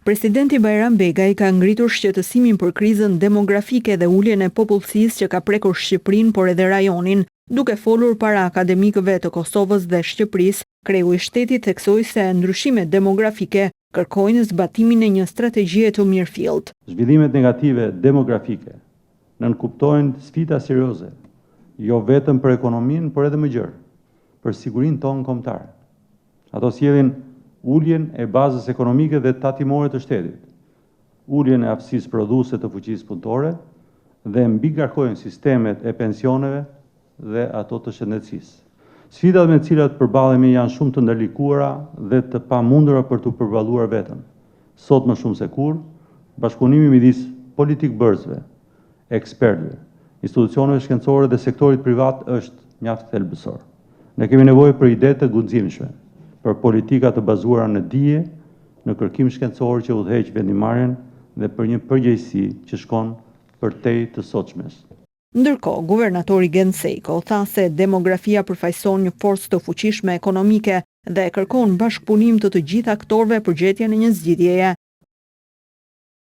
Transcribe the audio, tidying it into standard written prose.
Presidenti Bajram Begaj ka ngritur shqetësimin për krizën demografike dhe uljen e popullsisë që ka prekur Shqipërinë, por edhe rajonin. Duke folur para akademikëve të Kosovës dhe Shqipërisë, kreu i shtetit theksoi se ndryshimet demografike kërkojnë zbatimin e një strategjie të mirëfilltë. Zhvillimet negative demografike nënkuptojnë sfida serioze, jo vetëm për ekonominë, por edhe më gjerë, për sigurinë tonë kombëtare. Ato sjellin uljen e bazës ekonomike dhe tatimore të shtetit, uljen e aftësisë prodhuese të fuqisë punëtore dhe mbingarkojnë sistemet e pensioneve dhe ato të shëndetësisë. Sfidat me të cilat përballemi janë shumë të ndërlikuara dhe të pamundura për t'u përballuar vetëm. Sot më shumë se kurrë, bashkëpunimi midis politikëbërësve, ekspertëve, institucioneve shkencore dhe sektorit privat është mjaft thelbësor. Ne kemi nevojë për ide të guximshme, për politika të bazuara në dije, në kërkim shkencor që udhëheq vendimmarrjen dhe për një përgjegjësi që shkon përtej të sotshmes. Ndërkohë, guvernatori Gent Sejko tha se demografia përfaqëson një forcë të fuqishme ekonomike dhe kërkon bashkëpunim të të gjithë aktorëve për gjetjen e një zgjidhjeje.